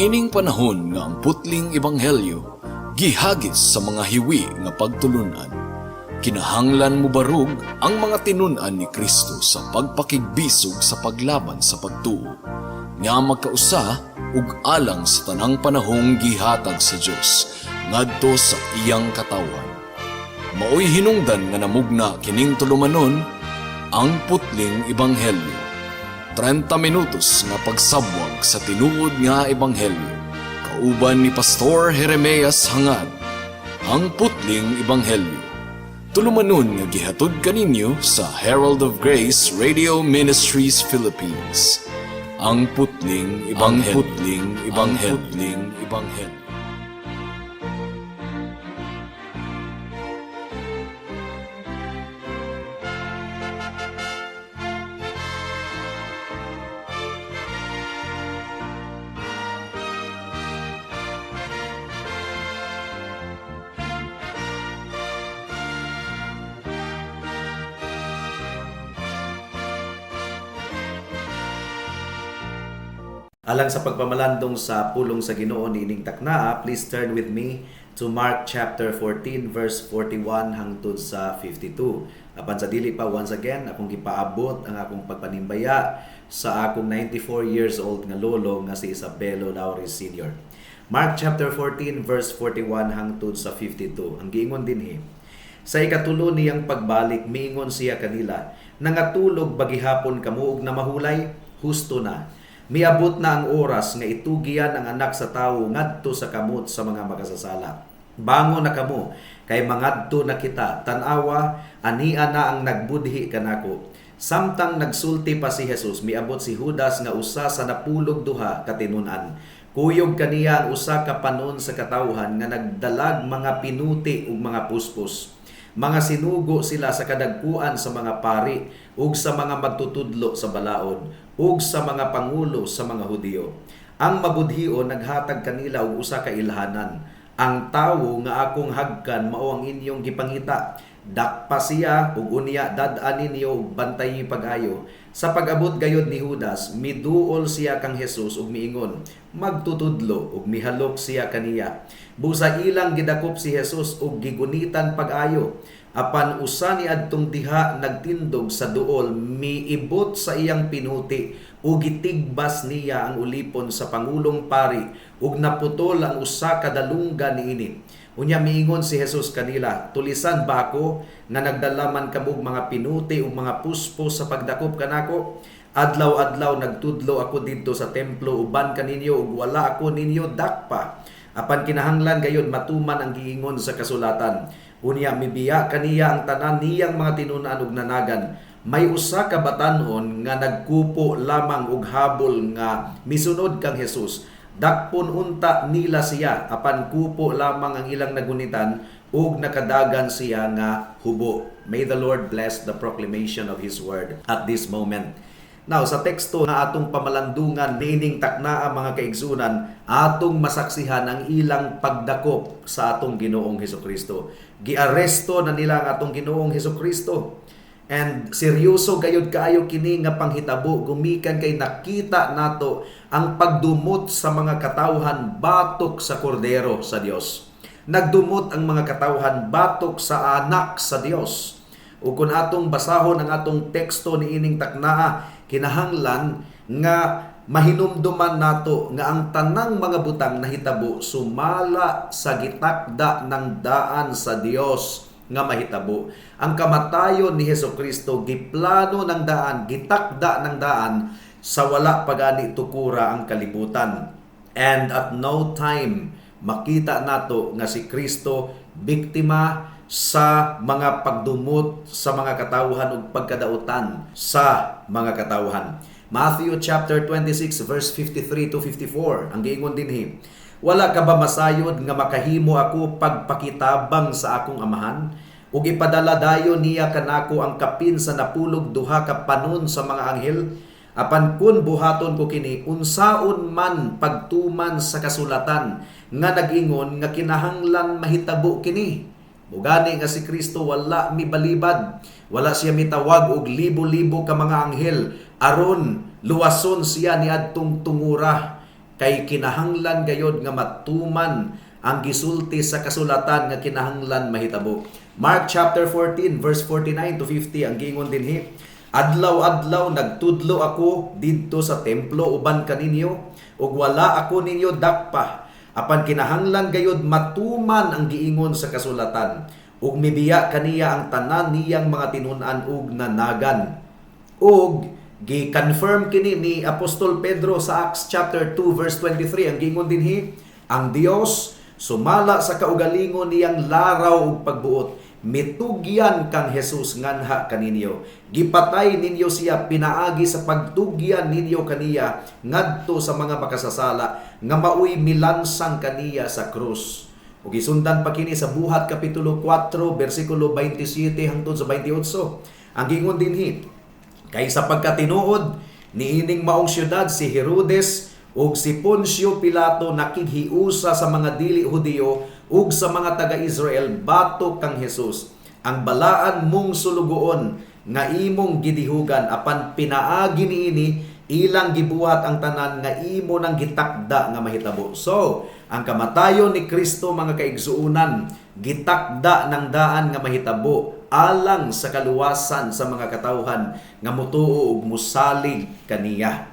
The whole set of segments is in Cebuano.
Niining panahon nga ang putling ebanghelyo gihagis sa mga hiwi nga pagtulunan, kinahanglan mobarog ang mga tinun-an ni Kristo sa pagpakigbisog sa paglaban sa pagtuo nga magkausa ug alang sa tanang panahong gihatag sa Dios ngadto sa iyang katawhan. Maoy hinungdan nga namugna kining tulumanon, Ang Putling Ebanghelyo. 30 minutos nga pagsabwag sa tinuod nga ebanghelyo. Kauban ni Pastor Jeremias Hangad. Ang Putling Ebanghelyo. Tulumanon nga gihatod kaninyo sa Herald of Grace Radio Ministries Philippines. Ang Putling Ebanghelyo. Ang Putling Ebanghelyo. Ang Putling Ebanghelyo. Alang sa pagpamalandong sa pulong sa Ginoo niining taknaa, please turn with me to Mark chapter 14 verse 41 hangtod sa 52. Apan sa dili pa, once again, akong gipaabot ang akong pagpanimbaya sa akong 94 years old nga lolo nga si Isabelo Laures Sr. Mark chapter 14 verse 41 hangtod sa 52. Ang giingon dinhi, sa ikatulo niyang pagbalik, miingon siya kanila, "Nangatulog ba gihapon kamo ug namahulay? Husto na. Miabot na ang oras nga itugian ang Anak sa Tawo ngadto sa kamot sa mga makasasala. Bangon na kamo, kay mangadto na kita. Tan-awa, ania na ang nagbudhi kanako." Samtang nagsulti pa si Jesus, miabot si Judas nga usa sa 12 ka tinun-an. Kuyog kaniya ang usa ka panon sa katawhan nga nagdalag mga pinuti ug mga puspos. Mga sinugo sila sa kadagkuan sa mga pari ug sa mga magtutudlo sa balaod ug sa mga pangulo sa mga Hudiyo. Ang mabudhion naghatag kanila og usa ka ilhanan. "Ang tawo nga akong hagkan mao ang inyong gipangita. Dakpa siya ug unya dad-an ninyo ug bantay pag-ayo." Sa pag-abot gayod ni Judas, miduol siya kang Jesus ug miingon, "Magtutudlo," ug mihalok siya kaniya. Busa ilang gidakop si Jesus ug gigunitan pag-ayo. Apan usa ni adtong diha nagtindog sa duol miibot sa iyang pinuti ug gitigbas niya ang ulipon sa pangulong pari ug naputol ang usa ka dalunggan niini. Unya miingon si Jesus kanila, "Tulisan ba ako nga nagdala man kamo og mga pinuti ug mga puspos sa pagdakop kanako? Adlaw-adlaw nagtudlo ako didto sa templo uban kaninyo ug wala ako ninyo dakpa. Apan kinahanglan gayud matuman ang giingon sa kasulatan." Unya mibiya kaniya ang tanan niyang mga tinun-an ug nanagan. May usa ka batan-on nga nagkupo lamang og habol nga misunod kang Jesus. Dakpon unta nila siya, apan kupo lamang ang ilang nagunitan ug nakadagan siya nga hubo. May the Lord bless the proclamation of His word at this moment. Now, sa teksto nga atong pamalandungan niining taknaa, mga kaigsunan, atong masaksihan ang ilang pagdakop sa atong Ginoong Hesukristo. Giaresto na nila ang atong Ginoong Hesukristo. And seryoso gayud kaayo kini nga panghitabo gumikan kay nakita nato ang pagdumot sa mga katawhan batok sa Kordero sa Dios. Nagdumot ang mga katawhan batok sa Anak sa Dios. Ug kung atong basahon ang atong teksto niining taknaa, kinahanglan nga mahinumduman nato nga ang tanang mga butang nahitabo sumala sa gitakda ng daan sa Dios nga mahitabo. Ang kamatayon ni Hesukristo giplano ng daan, gitakda ng daan sa wala pa gani tukura ang kalibutan. And at no time makita nato nga si Kristo biktima sa mga pagdumot sa mga katawhan ug pagkadautan sa mga katawhan. Matthew chapter 26 verse 53 to 54 ang giingon dinhi, "Wala ka ba masayod nga makahimo ako pagpakitabang sa akong Amahan ug ipadala dayon niya kanako ang kapin sa 12 ka panon sa mga anghel? Apan kun buhaton ko kini, unsaon man pagtuman sa kasulatan nga nag-ingon nga kinahanglan mahitabo kini?" Mugani nga si Kristo wala mibalibad, wala siya mitawag og libo-libo ka mga anghel aron luwason siya niadtong tungura. Kay kinahanglan gayod nga matuman ang gisulti sa kasulatan nga kinahanglan mahitabo. Mark chapter 14 verse 49 to 50, ang giingon dinhi, "Adlaw-adlaw nagtudlo ako didto sa templo uban kaninyo ug wala ako ninyo dakpa. Apan kinahanglan gayod matuman ang giingon sa kasulatan." Ug mibiya kaniya ang tanan niyang mga tinun-an ug nanagan. Ug gi-confirm kini ni Apostol Pedro sa Acts chapter 2 verse 23, ang giingon dinhi, "Ang Dios, sumala sa kaugalingon niyang laraw ug pagbuot, mitugyan kang Jesus nganha kaninyo. Gipatay ninyo siya pinaagi sa pagtugyan ninyo kaniya ngadto sa mga makasasala nga maoy milansang kaniya sa krus." Ug gisundan pa kini sa Buhat kapitulo 4 bersikulo 27 hangtod sa 28. Ang giingon dinhi, "Kay sa pagkatinuod niining maong syudad, si Herodes ug si Poncio Pilato nakighiusa sa mga dili Hudiyo ug sa mga taga-Israel batok kang Jesus, ang balaan mong sulugoon nga imong gidihugan. Apan pinaagi niini ilang gibuhat ang tanan nga imo nang gitakda nga mahitabo." So, ang kamatayon ni Kristo, mga kaigsuonan, gitakda ng daan nga mahitabo alang sa kaluwasan sa mga katawhan nga mutuo ug musalig kaniya.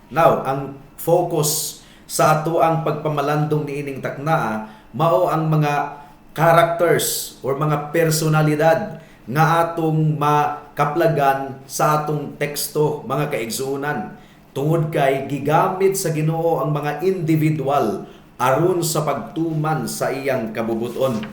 Now, ang focus sa ato ang pagpamalandong niining taknaa mao ang mga characters or mga personalidad nga atong makaplagan sa atong teksto, mga kaigsuonan, tungod kay gigamit sa Ginoo ang mga individual aron sa pagtuman sa iyang kabubuton.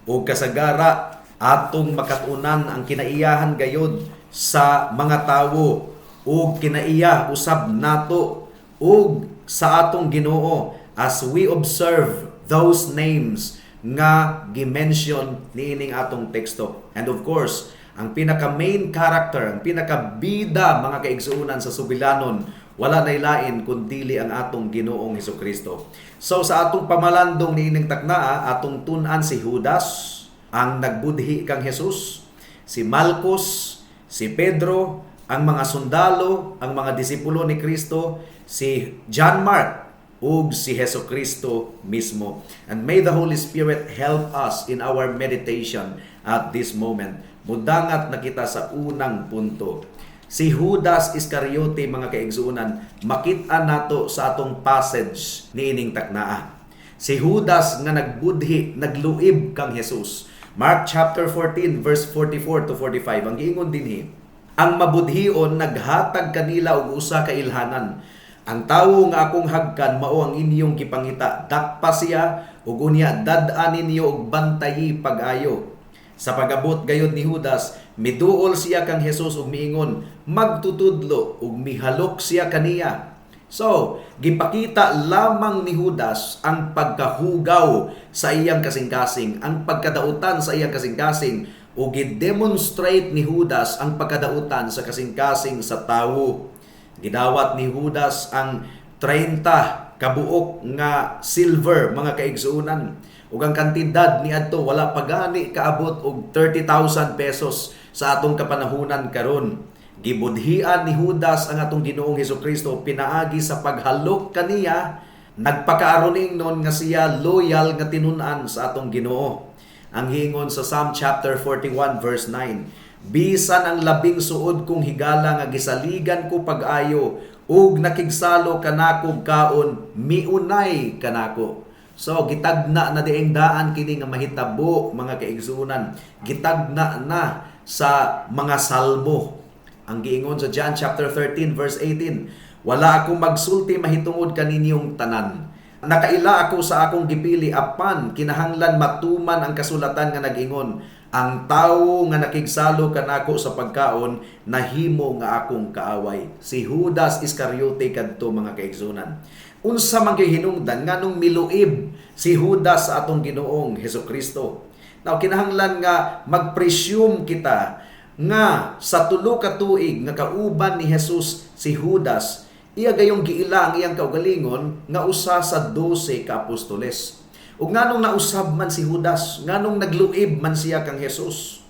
Ug kasagara atong makatunan ang kinaiyahan gayod sa mga tawo ug kinaiya usab nato ug sa atong Ginoo as we observe those names nga gi-mention niining atong teksto. And of course, ang pinaka main character, ang pinaka bida, mga kaigsuonan, sa sugilanon, wala nay lain kundili ang atong Ginoong Hesukristo. So sa atong pamalandong niining taknaa, atong tun-an si Judas, ang nagbudhi kang Jesus, si Malcos, si Pedro, ang mga sundalo, ang mga disipulo ni Kristo, si John Mark, ug si Heso Kristo mismo. And may the Holy Spirit help us in our meditation at this moment. Mudangat na kita sa unang punto. Si Judas Iscariote, mga kaigsuonan, makita nato sa atong passage niining taknaa. Si Judas nga nagbudhi, nagluib kang Jesus. Mark chapter 14 verse 44 to 45. Ang giingon dinhi, "Ang mabudhion naghatag kanila og usa ka ilhanan. 'Ang tawo nga akong hagkan mao ang inyong gipangita. Dakpa siya ug unya dad-a ninyo og bantayi pag-ayo.' Sa pag-abot gayod ni Judas, miduol siya kang Jesus ug miingon, 'Magtutudlo,' ug mihalok siya kaniya." So, gipakita lamang ni Judas ang pagkahugaw sa iyang kasing-kasing, ang pagkadautan sa iyang kasing-kasing, ug gi-demonstrate ni Judas ang pagkadautan sa kasing-kasing sa tawo. Gidawat ni Judas ang 30 kabuok nga silver, mga kaigsuonan. Ug ang kantidad niadto wala pa gani kaabot og 30,000 pesos sa atong kapanahunan karon. Gibudhian ni Judas ang atong Ginoong Hesukristo pinaagi sa paghalok kaniya, nagpakaaroning nun nga siya loyal nga tinun-an sa atong Ginoo. Ang giingon sa Psalm chapter 41 verse 9, "Bisan ang labing suod kong higala nga gisaligan ko pag-ayo ug nakigsalo kanako kaon, miunay kanako." So gitagna na dieng daan kini nga mahitabo, mga kaigsuonan. Gitagna na sa mga salmo. Ang giingon sa John chapter 13 verse 18, "Wala ako magsulti mahitungod kaninyong tanan. Nakaila ako sa akong gipili, apan kinahanglan matuman ang kasulatan nga nag-ingon, 'Ang tawo nga nakigsalo kanako sa pagkaon nahimo nga akong kaaway.'" Si Judas Iscariote kadto, mga kaigsuonan. Unsa man kay hinungdan nganong miluib si Judas sa atong Ginoong Hesukristo? Now, kinahanglan nga mag-presume kita nga sa 3 ka tuig nga kauban ni Jesus si Judas, iya gayong giila ang iyang kaugalingon nga usa sa 12 ka apostoles. Ug nganong nausab man si Judas? Nganong nagluib man siya kang Jesus?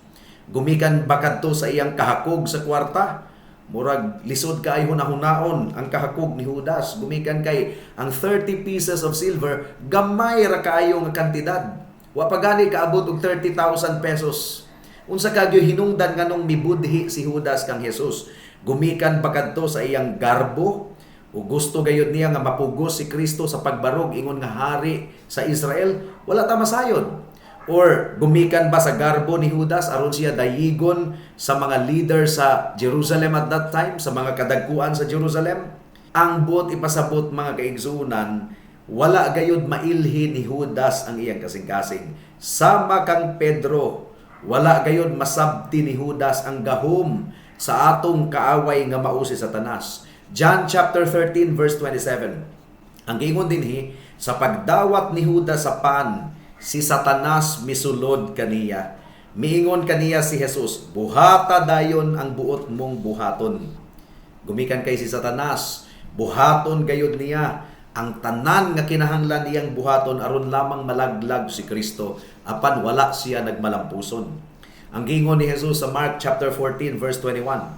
Gumikan ba kadto sa iyang kahakog sa kwarta? Murag lisod kaayo hunahunaon ang kahakog ni Judas gumikan kay ang 30 pieces of silver gamay ra kaayo nga kantidad. Wa pa gani kaabot og 30,000 pesos. Unsa kagyo hinungdan nganong mibudhi si Judas kang Jesus? Gumikan ba kadto sa iyang garbo? O gusto gayud niya nga mapugos si Kristo sa pagbarog ingon nga hari sa Israel? Wala ta masayod. Or gumikan ba sa garbo ni Judas aron siya dayigon sa mga leader sa Jerusalem at that time, sa mga kadagkuan sa Jerusalem? Ang buot ipasabot, mga kaigsuonan, wala gayud mailhi ni Judas ang iyang kasing-kasing. Sama kang Pedro, wala gayud masabti ni Judas ang gahom sa atong kaaway nga mao si Satanas. John chapter 13 verse 27. Ang giingon dinhi, sa pagdawat ni Judas sa pan, si Satanas misulod kaniya. Miingon kaniya si Jesus, "Buhata dayon ang buot mong buhaton." Gumikan kay si Satanas, buhaton gayud niya ang tanan nga kinahanglan niyang buhaton aron lamang malaglag si Kristo, apan wala siya nagmalampuson. Ang giingon ni Jesus sa Mark chapter 14 verse 21,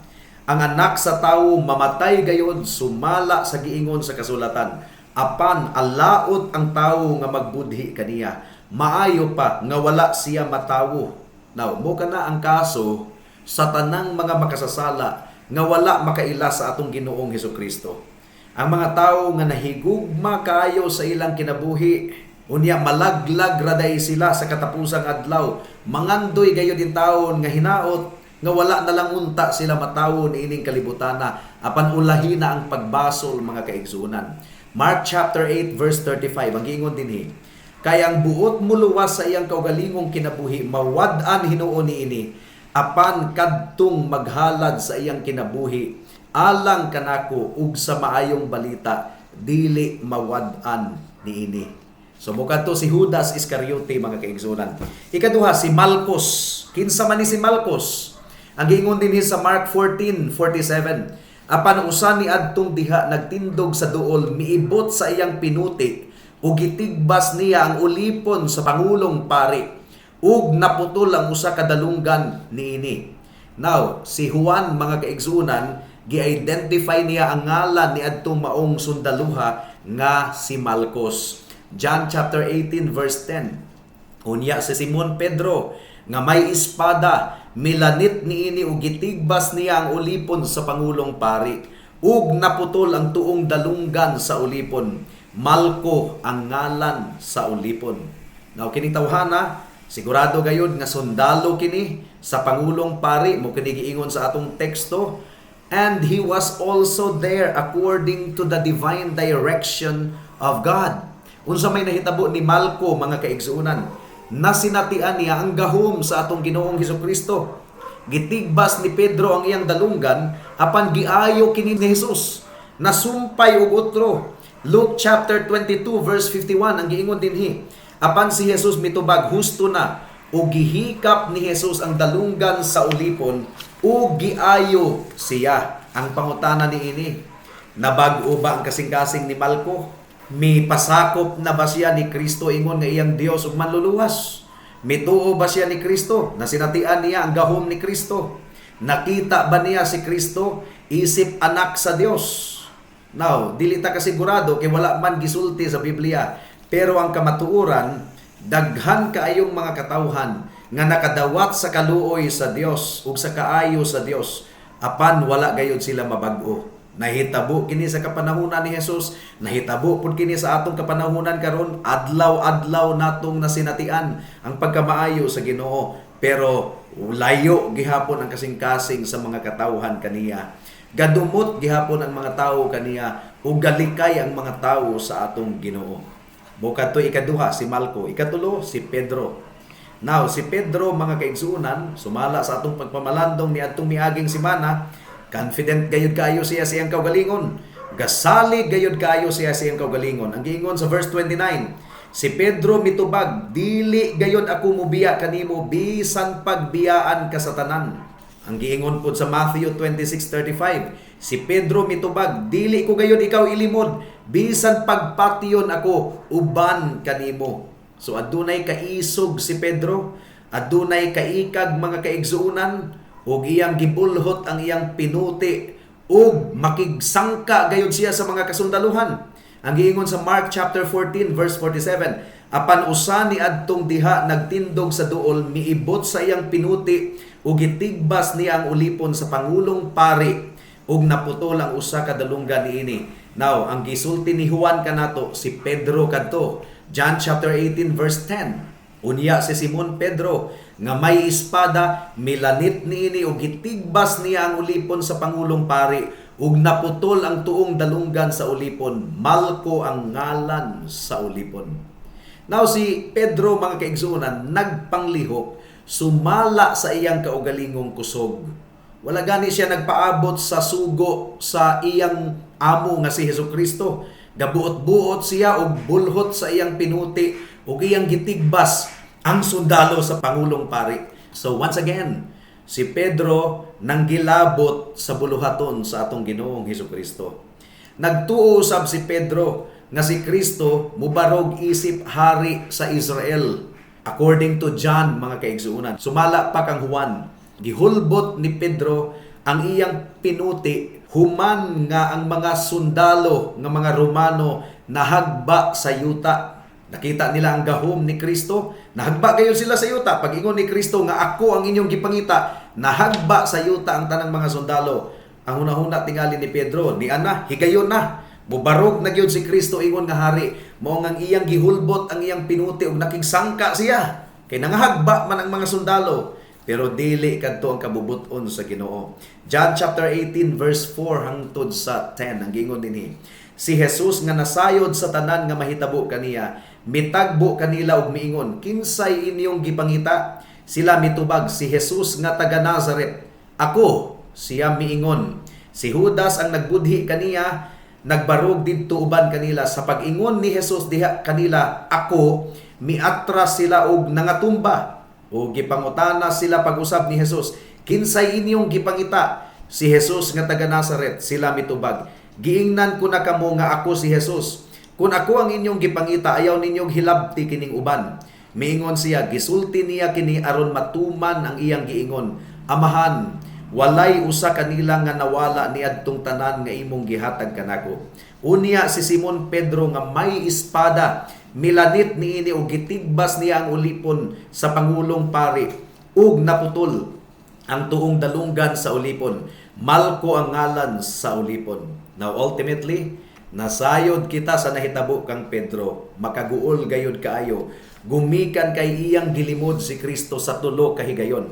"Ang Anak sa Tawo mamatay gayud sumala sa giingon sa kasulatan, apan alaot ang tawo nga magbudhi kaniya. Maayo pa nga wala siya matawo." Now, mo kana ang kaso sa tanang mga makasasala nga wala makaila sa atong Ginoong Hesukristo. Ang mga tawo nga nahigugma kaayo sa ilang kinabuhi, unya malaglag ra day sila sa katapusang adlaw, mangandoy gayud intawon nga hinaot nga wala na lang unta sila matawo niining kalibutana, apan ulahi na ang pagbasol, mga kaigsuonan. Mark chapter 8 verse 35, ang giingon dinhi, "Kay ang buot muluwas sa iyang kaugalingong kinabuhi, mawad-an hinuon niini, apan kadtong maghalad sa iyang kinabuhi alang kanako ug sa Maayong Balita, dili mawad-an niini." So mo kadto si Judas Iscariote, mga kaigsuonan. Ikaduha, si Malchus. Kinsa man ni si Malchus? Ang giingon dinhi sa Mark 14:47, "Apan usa ni adtong diha nagtindog sa duol, miibot sa iyang pinuti ug gitigbas niya ang ulipon sa pangulong pari ug naputol ang usa ka dalunggan niini." Now, si Juan, mga kaigsuonan, gi-identify niya ang ngalan ni adtong maong sundaluha nga si Malchus. John chapter 18 verse 10. "Unya si Simon Pedro nga may espada, milanit niini ug gitigbas niya ang ulipon sa pangulong pari ug naputol ang tuong dalunggan sa ulipon. Malco ang ngalan sa ulipon." Now, kining tawhana, sigurado gayud nga sundalo kini sa pangulong pari, mo kini giingon sa atong teksto. And he was also there according to the divine direction of God. Unsa may nahitabo ni Malco, mga kaigsuonan? Nasinatian niya ang gahom sa atong Ginoong Hesukristo. Gitigbas ni Pedro ang iyang dalunggan, apan giayo kini ni Jesus. Nasumpay og otro. Luke chapter 22 verse 51, ang giingon dinhi, "Apan si Jesus mitubag, 'Husto na,' ug gihikap ni Jesus ang dalunggan sa ulipon ug giayo siya." Ang pangutana niini, nabag-o ba ang kasing-kasing ni Malco? Mi pasakop na ba siya ni Kristo ingon nga iyang Dios ug Manluluwas? Mituo ba siya ni Kristo? Nasinatian niya ang gahom ni Kristo? Nakita ba niya si Kristo isip anak sa Dios? Now, dili ta kasigurado kay wala man gisulti sa Biblia. Pero ang kamatuoran, daghan kaayong mga katawhan nga nakadawat sa kaluoy sa Dios ug sa kaayo sa Dios, apan wala gayud sila mabag-o. Nahitabo kini sa kapanahunan ni Jesus, nahitabo pud kini sa atong kapanahunan karon. Adlaw-adlaw natong nasinatian ang pagkamaayo sa Ginoo, pero layo gihapon ang kasing-kasing sa mga katawhan kaniya. Gadumot gihapon ang mga tawo kaniya ug galikay ang mga tawo sa atong Ginoo. Mo kadto ikaduha, si Malco. Ikatulo, si Pedro. Now, si Pedro, mga kaigsuonan, sumala sa atong pagpamalandong ni adtong miaging semana, confident gayud kaayo siya sa iyang kaugalingon. Gasalig gayud kaayo siya sa iyang kaugalingon. Ang giingon sa verse 29, "Si Pedro mitubag, 'Dili gayud ako mubiya kanimo bisan pagbiyaan ka sa tanan.'" Ang giingon pod sa Matthew 26:35, "Si Pedro mitubag, 'Dili ko gayud ikaw ilimod bisan pagpatyon ako uban kanimo.'" So adunay kaisog si Pedro, adunay kaikag, mga kaigsuonan, ug iyang gibulhot ang iyang pinuti. Ug makigsangka gayud siya sa mga kasundaluhan. Ang giingon sa Mark chapter 14 verse 47, apan usa ni adtong diha nagtindog sa duol, miibot sa iyang pinuti ug gitigbas niya ang ulipon sa pangulong pari ug naputol ang usa ka dalunggan niini. Now, ang gisulti ni Juan kanato, si Pedro kadto. John chapter 18 verse 10. Unya si Simon Pedro nga may espada, milanit niini ug gitigbas niya ang ulipon sa pangulong pari ug naputol ang tuong dalunggan sa ulipon. Malko ang ngalan sa ulipon. Now si Pedro, mga kaigsuonan, nagpanglihok sumala sa iyang kaugalingong kusog. Wala gani siya nagpaabot sa sugo sa iyang amo nga si Hesus Kristo. Gabuot-buot siya og bulhot sa iyang pinuti ug iyang gitigbas ang sundalo sa pangulong pari. So once again, si Pedro nanggilabot sa buluhaton sa atong Ginoong Hesus Kristo. Nagtuo usab si Pedro nga si Kristo mubarog isip hari sa Israel. According to John, mga kaigsuonan. Sumala pa kang Juan, gihulbot ni Pedro ang iyang pinuti human nga ang mga sundalo nga mga Romano nahagba sa yuta. Nakita nila ang gahom ni Kristo, nahagba kayo sila sa yuta. Pag ingon ni Kristo nga ako ang inyong gipangita, nahagba sa yuta ang tanang mga sundalo. Ang hunahuna tingali ni Pedro, ni ana, higayon na. Mubarog na gyud si Kristo ingon nga hari. Mao nga ang iyang gihulbot ang iyang pinuti ug nakigsangka siya. Kay nangahagba man ang mga sundalo. Pero dili kadto ang kabubut-on sa Ginoo. John chapter 18 verse 4 hangtod sa 10 ang giingon dinhi. Si Jesus nga nasayod sa tanan nga mahitabo kaniya, mitagbo kanila og miingon, "Kinsay inyong gipangita?" Sila mitubag, "Si Jesus nga taga Nazaret." "Ako," siya miingon. Si Judas ang nagbudhi kaniya nagbarog didto uban kanila. Sa pag-ingon ni Jesus diha kanila, "Ako," miatras sila og nangatumba. O gipangutana sila pag-usab ni Jesus, "Kinsay inyong gipangita?" "Si Jesus nga taga Nazaret," sila mitubag. "Giingnan ko na kamo nga ako si Jesus. Kung ako ang inyong gipangita, ayaw ninyong hilabti kining uban." Miingon siya, gisulti niya kini aron matuman ang iyang giingon, "Amahan, walay usa kanila nga nawala niadtong tanan nga imong gihatag kanako." Unya si Simon Pedro nga may espada, milanit niini og gitigbas niya ang ulipon sa pangulong pari ug naputol ang tuong dalunggan sa ulipon. Malko ang ngalan sa ulipon. Now ultimately, nasayod kita sa nahitabo kang Pedro. Makaguol gayud kaayo. Gumikan kay iyang gilimod si Kristo sa tulo ka higayon.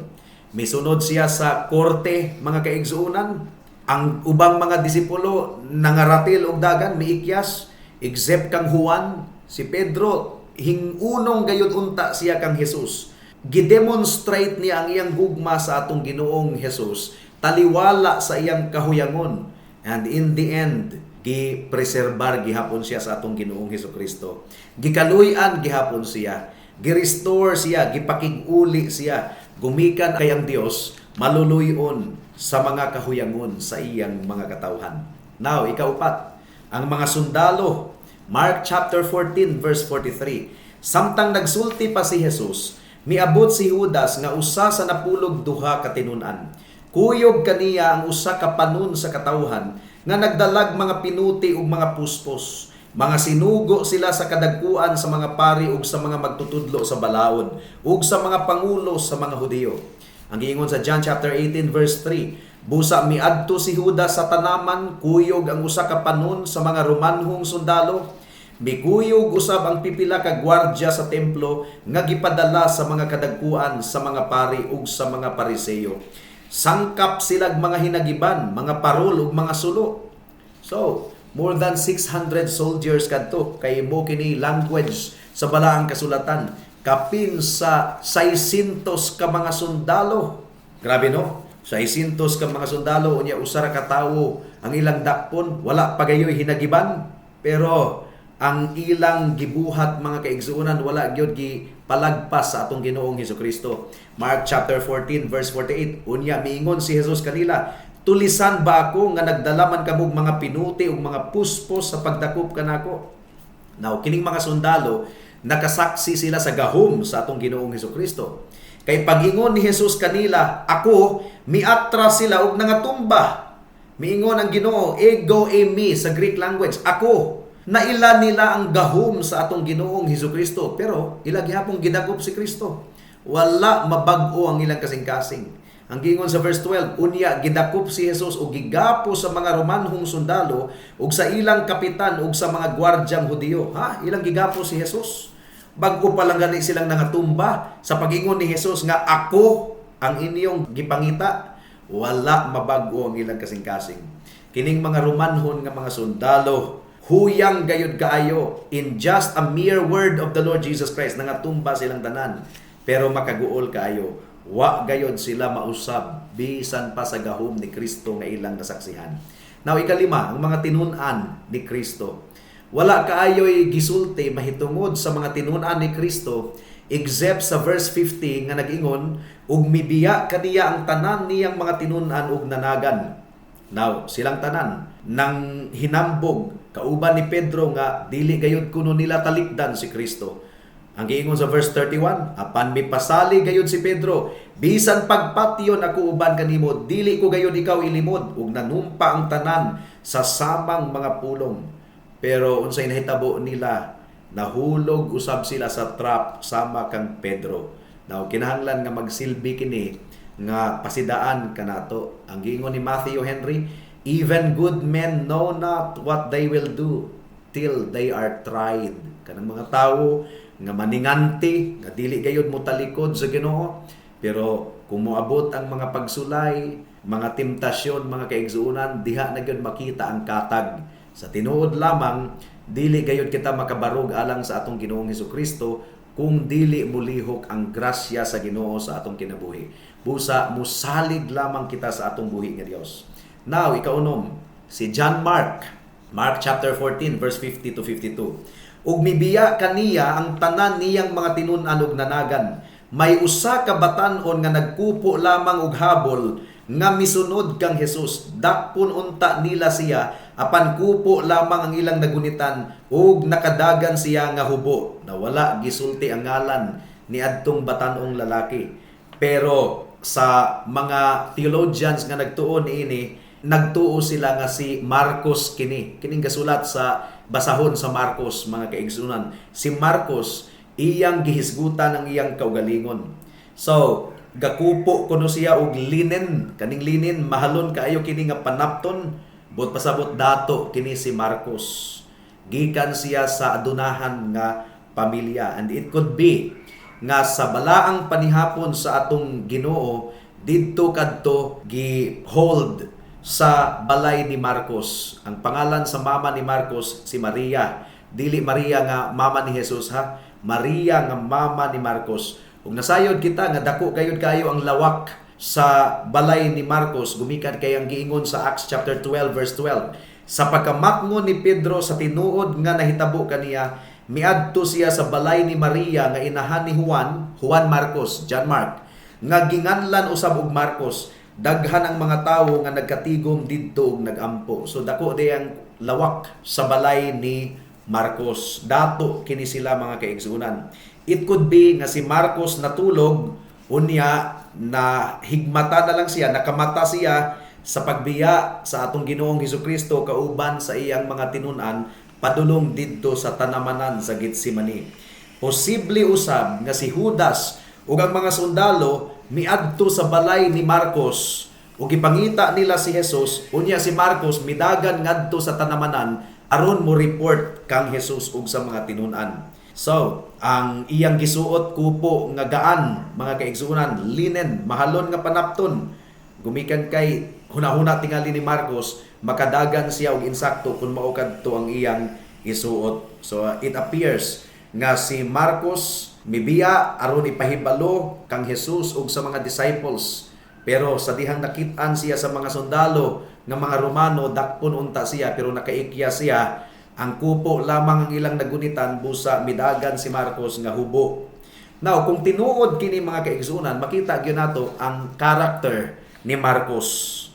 Misunod siya sa korte, mga kaigsuonan. Ang ubang mga disipulo nangaratil og dagan, miikyas, except kang Juan. Si Pedro hingunong gayud unta siya kang Jesus. Gidemonstrate niya ang iyang gugma sa atong Ginoong Jesus taliwala sa iyang kahuyangon, and in the end, gi-preserbar gihapon siya sa atong Ginoong Hesus Kristo. Gikaluy-an gihapon siya, gi-restore siya, gipakig-uli siya, gumikan kay ang Dios maluluy-on sa mga kahuyangon sa iyang mga katawhan. Now, ikaupat, ang mga sundalo. Mark chapter 14 verse 43. Samtang nagsulti pa si Jesus, miabot si Judas nga usa sa 12 ka tinun-an. Kuyog kaniya ang usa ka panon sa katawhan nga nagdalag mga pinuti ug mga puspos. Mga sinugo sila sa kadagkuan sa mga pari ug sa mga magtutudlo sa balaod ug sa mga pangulo sa mga Hudiyo. Ang giingon sa John chapter 18 verse 3, busa miadto si Judas sa tanaman, kuyog ang usa ka panon sa mga Romanhong sundalo. Mikuyog usab ang pipila ka gwardya sa templo nga gipadala sa mga kadagkuan sa mga pari ug sa mga Pariseyo. Sangkap silag mga hinagiban, mga parol ug mga sulo. So, more than 600 soldiers kadto kay mo kini language sa balaang kasulatan. Kapin sa 600 ka mga sundalo. Grabe, no? 600 ka mga sundalo, unya usa ra ka tawo ang ilang dakpon, wala pa gayoy hinagiban, pero ang ilang gibuhat, mga kaigsuonan, wala gyud gipalagpas sa atong Ginoong Hesukristo. Mark chapter 14 verse 48, unya miingon si Jesus kanila, "Tulisan ba ako nga nagdala man kamog mga pinuti ug mga puspos sa pagdakop kanako?" Now, kining mga sundalo, nakasaksi sila sa gahom sa atong Ginoong Hesukristo. Kay pagingon ni Jesus kanila, "Ako," miatras sila og nangatumba. Miingon ang Ginoo, "Ego eimi" sa Greek language, ako. Naila nila ang gahom sa atong Ginoong Hesus Kristo, pero ila gihapong gidakop si Kristo. Wala mabag-o ang ilang kasing-kasing. Ang giingon sa verse 12, unya gidakop si Jesus ug gigapos sa mga Romanhong sundalo ug sa ilang kapitan ug sa mga gwardyang Hudiyo. Ha? Ilang gigapos si Jesus? Bag-o pa lang gani silang nangatumba sa pag-ingon ni Jesus nga ako ang inyong gipangita. Wala mabag-o ang ilang kasing-kasing. Kining mga Romanhon nga mga sundalo, huyang gayud kaayo in just a mere word of the Lord Jesus Christ, nangatumba silang tanan. Pero makaguol kaayo, wa gayod sila mausab bisan pa sa gahom ni Kristo nga ilang nasaksihan. Now ikalima, ang mga tinun-an ni Kristo. Wala kaayo'y gisulti mahitungod sa mga tinun-an ni Kristo except sa verse 50 nga nag-ingon ug mibiya kaniya ang tanan niyang mga tinun-an ug nanagan. Now, silang tanan nang hinambog kauban ni Pedro nga dili gayud kuno nila talikdan si Kristo. Ang giingon sa verse 31, apan mipasali gayud si Pedro, bisan pagpatyon ako uban kanimo, dili ko gayud ikaw ilimod, ug nanumpa ang tanan sa samang mga pulong. Pero unsay nahitabo nila, nahulog usab sila sa trap sama kang Pedro. Now kinahanglan nga magsilbi kini nga pasidaan kanato. Ang giingon ni Matthew Henry, even good men know not what they will do till they are tried. Kanang mga tawo nga maninganti, nga dili gayud mo talikod sa Ginoo, pero kung moabot ang mga pagsulay, mga temptasyon, mga kaigsuonan, diha na gyud makita ang katag. Sa tinuod lamang, dili gayud kita makabarog alang sa atong Ginoong Hesukristo kung dili mulihok ang grasya sa Ginoo sa atong kinabuhi. Busa musalig lamang kita sa atong buhi nga Dios. Now, ikaunom, si John Mark, Mark chapter 14 verse 50 to 52. Ug mibiya kaniya ang tanan niyang mga tinun-an ug nanagan. May usa ka batan-on nga nagkupo lamang og habol nga misunod kang Jesus. Dakpon unta nila siya, apan kupo lamang ang ilang nagunitan ug nakadagan siya nga hubo. Nawala gisulti ang ngalan ni adtong batan-ong lalaki. Pero sa mga theologians nga nagtuo niini, nagtuo sila nga si Marcos kini. Kining gasulat sa basahon sa Marcos, mga kaigsunan. Si Marcos, iyang gihisgutan ang iyang kaugalingon. So, gakupo kuno siya og linen. Kaning linen, mahalon kaayo kini nga panapton. But pasabot dato kini si Marcos. Gikan siya sa adunahan nga pamilya. And it could be nga sa balaang panihapon sa atong Ginoo, didto kadto gi-hold sa balay ni Marcos. Ang pangalan sa mama ni Marcos si Maria. Dili Maria nga mama ni Jesus ha. Maria nga mama ni Marcos. Ug nasayod kita nga dako gayud kayo ang lawak sa balay ni Marcos gumikan kay ang giingon sa Acts chapter 12 verse 12. Sa pagkamatngon ni Pedro sa tinuod nga nahitabo kaniya, miadto siya sa balay ni Maria nga inahan ni Juan, Juan Marcos, John Mark, nga ginganlan usab og Marcos. Daghan ang mga tawo nga nagkatigom didto ug nagampo. So dako day ang lawak sa balay ni Marcos. Dato kini sila, mga kaigsuonan. It could be nga si Marcos natulog, unya na higmata na lang siya, nakamata siya sa pagbiya sa atong Ginoong Hesukristo kauban sa iyang mga tinun-an padulong didto sa tanamanan sa Getsemani. Posible usab nga si Judas ug ang mga sundalo miadto sa balay ni Marcos ug gipangita nila si Jesus, unya si Marcos midagan ngadto sa tanamanan aron mo report kang Jesus ug sa mga tinun-an. So, ang iyang gisuot kupo nga gaan, mga kaigsuonan, linen, mahalon nga panapton. Gumikan kay hunahuna tingali ni Marcos, makadagan siya og insakto kung mao kadto ang iyang isuot. So, it appears nga si Marcos mibiya aron ipahibalo kang Jesus ug sa mga disciples. Pero sa dihang nakit-an siya sa mga sundalo nga mga Romano, dakpon unta siya pero nakaikya siya. Ang kupo lamang ang ilang nagunitan, busa midagan si Marcos nga hubo. Now, kung tinuod kini, mga kaigsuonan, makita gyud nato ang character ni Marcos.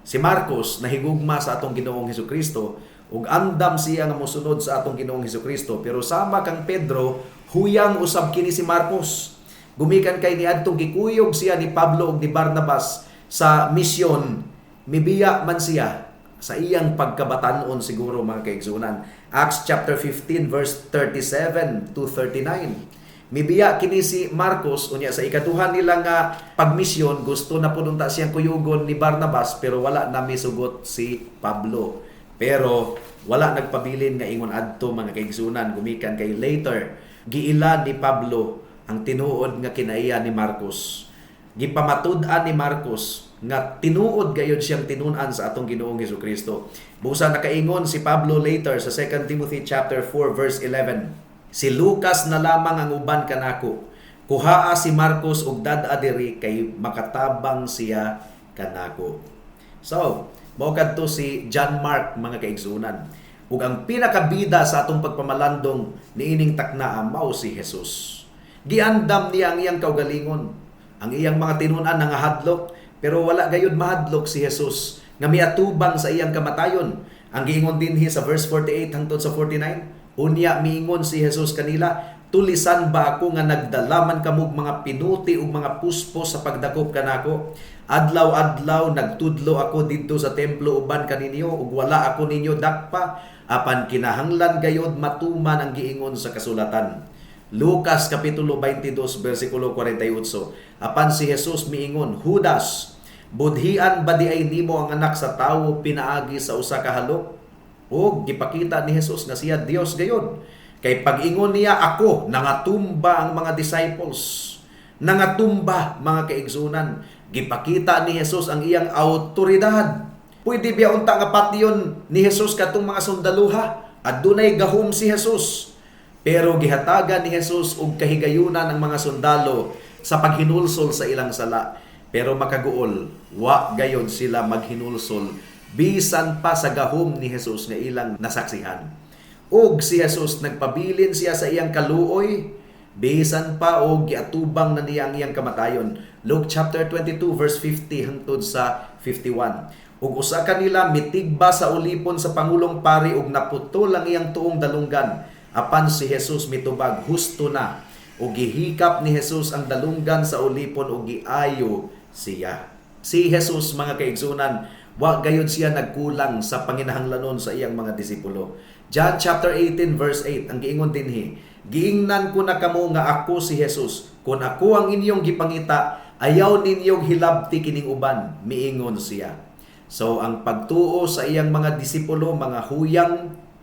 Si Marcos nahigugma sa atong Ginoong Hesukristo ug andam siya nga mosunod sa atong Ginoong Hesukristo, pero sama kang Pedro, huyang usab kini si Marcos. Gumikan kay niadtong gikuyog siya ni Pablo ug ni Barnabas sa misyon, mibiya man siya. Sa iyang pagkabatanon siguro, mga kaigsunan. Acts chapter 15 verse 37 to 39. Mibiya kini si Marcos, unya sa ikaduha nila nga pagmisyon, gusto na pud unta siyang kuyugon ni Barnabas, pero wala na misugot si Pablo. Pero wala nagpabilin nga ingon adto, mga kaigsunan, gumikan kay later giila ni Pablo ang tinuod nga kinaiya ni Marcos. Gipamatud-an ni Marcos nga tinuod gayud siyang tinun-an sa atong Ginoong Hesukristo. Busa nakaingon si Pablo later sa 2 Timothy chapter 4 verse 11, "Si Lucas na lamang ang uban kanako. Kuhaa si Marcos ug dad-a diri kay makatabang siya kanako." So, mao kadto si John Mark, mga kaigsunan. Ug ang pinakabida sa atong pagpamalandong niining taknaa mao si Jesus. Giandam niya ang iyang kaugalingon. Ang iyang mga tinun-an nangahadlok, pero wala gayud mahadlok si Jesus nga miatubang sa iyang kamatayon. Ang giingon dinhi sa verse 48 hangtod sa 49, unya miingon si Jesus kanila, "Tulisan ba ako nga nagdala man kamog mga pinuti ug mga puspos sa pagdakop kanako? Adlaw-adlaw nagtudlo ako didto sa templo uban kaninyo ug wala ako ninyo dakpa, apan kinahanglan gayod matuman ang giingon sa kasulatan." Lucas kapitulo 22 bersikulo 48. Apan si Jesus miingon, "Judas, budhian ba di ay nimo ang Anak sa Tawo pinaagi sa usa ka halok?" O gipakita ni Jesus nga siya Dios gayod. Kay pag-ingon niya "Ako," nangatumba ang mga disciples. Nangatumba, mga kaigsunan. Gipakita ni Jesus ang iyang autoridad. Pwede biya unta nga patyon ni Jesus katong mga sundaluha? Adunay gahom si Jesus. Pero gihatagan ni Jesus og kahigayunan ang mga sundalo sa paghinulsol sa ilang sala. Pero makaguol, wa gayod sila maghinulsol bisan pa sa gahom ni Jesus nga ilang nasaksihan. Og si Jesus, nagpabilin siya sa iyang kaluoy bisan pa og giatubang na niya ang iyang kamatayon. Luke chapter 22 verse 50 hangtod sa 51. Ug usa kanila mitigba sa ulipon sa pangulong pari ug naputol ang iyang tuong dalunggan. Apan si Jesus mitubag, "Husto na." Ug gihikap ni Jesus ang dalunggan sa ulipon ug giayo siya. Si Jesus, mga kaigsunan, wa gayud siya nagkulang sa panginahanglanon sa iyang mga disipulo. John chapter 18 verse 8, ang giingon dinhi, "Giingnan ko na kamo nga ako si Jesus. Kung ako ang inyong gipangita, ayaw ninyong hilabti kining uban," miingon siya. So ang pagtuo sa iyang mga disipulo, mga huyang,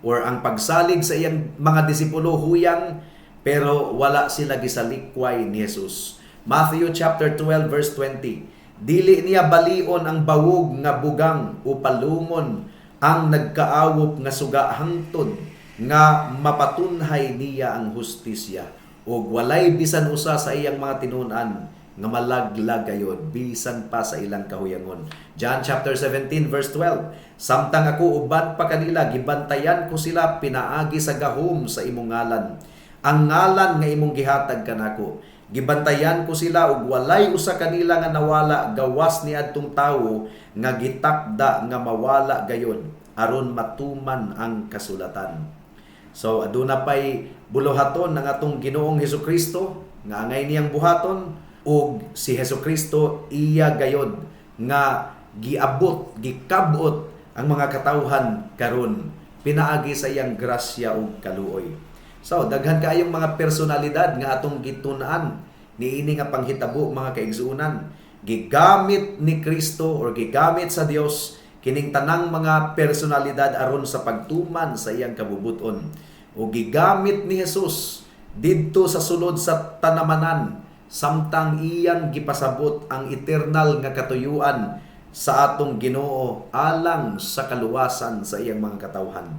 or ang pagsalig sa iyang mga disipulo, huyang, pero wala sila gisalikway ni Jesus. Matthew chapter 12 verse 20. Dili niya balion ang bawog nga bugang o palungon ang nagkaawop nga suga hangtod nga mapatunhay niya ang hustisya. Ug walay bisan usa sa iyang mga tinun-an nga malaglag gayod bisan pa sa ilang kahuyangon. John chapter 17 verse 12. Samtang ako uban pa kanila, gibantayan ko sila pinaagi sa gahom sa imong ngalan, ang ngalan nga imong gihatag kanako. Gibantayan ko sila ug walay usa kanila nga nawala gawas ni adtong tawo nga gitakda nga mawala gayon, aron matuman ang kasulatan. So aduna pay buluhaton ng atong Ginoong Hesukristo nga angay niyang buhaton, ug si Hesukristo iya gayod nga giabot, gikabot ang mga katawhan karon pinaagi sa iyang grasya ug kaluoy. So daghan kaayong mga personalidad nga atong gitun-an niini nga panghitabo, mga kaigsuonan. Gigamit ni Kristo or gigamit sa Dios kining tanang mga personalidad aron sa pagtuman sa iyang kabubuton. O gigamit ni Jesus didto sa sulod sa tanamanan samtang iyang gipasabot ang eternal nga katuyuan sa atong Ginoo alang sa kaluwasan sa iyang mga katawhan.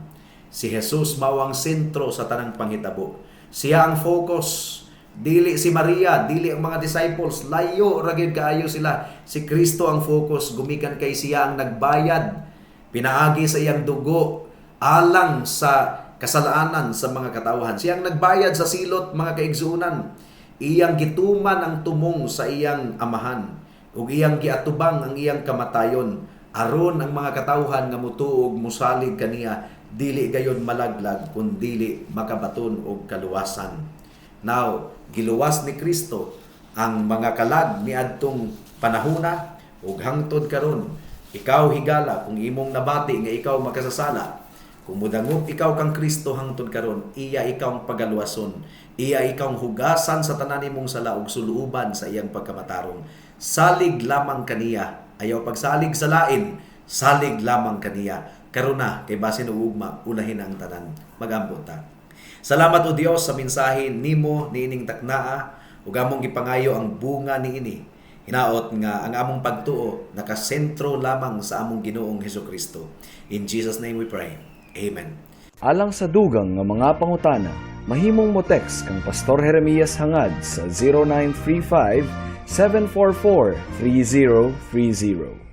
Si Jesus mao ang sentro sa tanang panghitabo. Siya ang focus. Dili si Maria, dili ang mga disciples, layo ra gyud kaayo sila. Si Kristo ang focus gumikan kay siya ang nagbayad pinaagi sa iyang dugo alang sa kasalanan sa mga katawhan. Siya ang nagbayad sa silot, mga kaigsuonan. Iyang gituman ang tumong sa iyang amahan ug iyang giatubang ang iyang kamatayon aron ang mga katawhan nga mutuo ug musalig kaniya dili gayon malaglag kun dili makabaton og kaluwasan. Now, giluwas ni Kristo ang mga kalag niadtong panahona ug hangtod karon Ikaw, higala, kung imong nabati nga ikaw makasasala, kung mudangop ikaw kang Kristo hangtod karon, iya ikaw ang pagaluwason, iya ikaw ang hugasan sa tanan nimong sala ug suluuban sa iyang pagkamatarong. Salig lamang kaniya, ayaw pagsalig sa lain, salig lamang kaniya. Karon na kay basin og ugma, ulahin ang tanan. Magampo ta. Salamat, O Dios, sa mensahe nimo niining taknaa ug among gipangayo ang bunga niini. Hinaot nga ang among pagtuo nakasentro lamang sa among Ginoong Hesukristo. In Jesus' name we pray. Amen. Alang sa dugang nga mga pangutana, mahimong mo text kang Pastor Jeremias Hangad sa 0935 744 3030.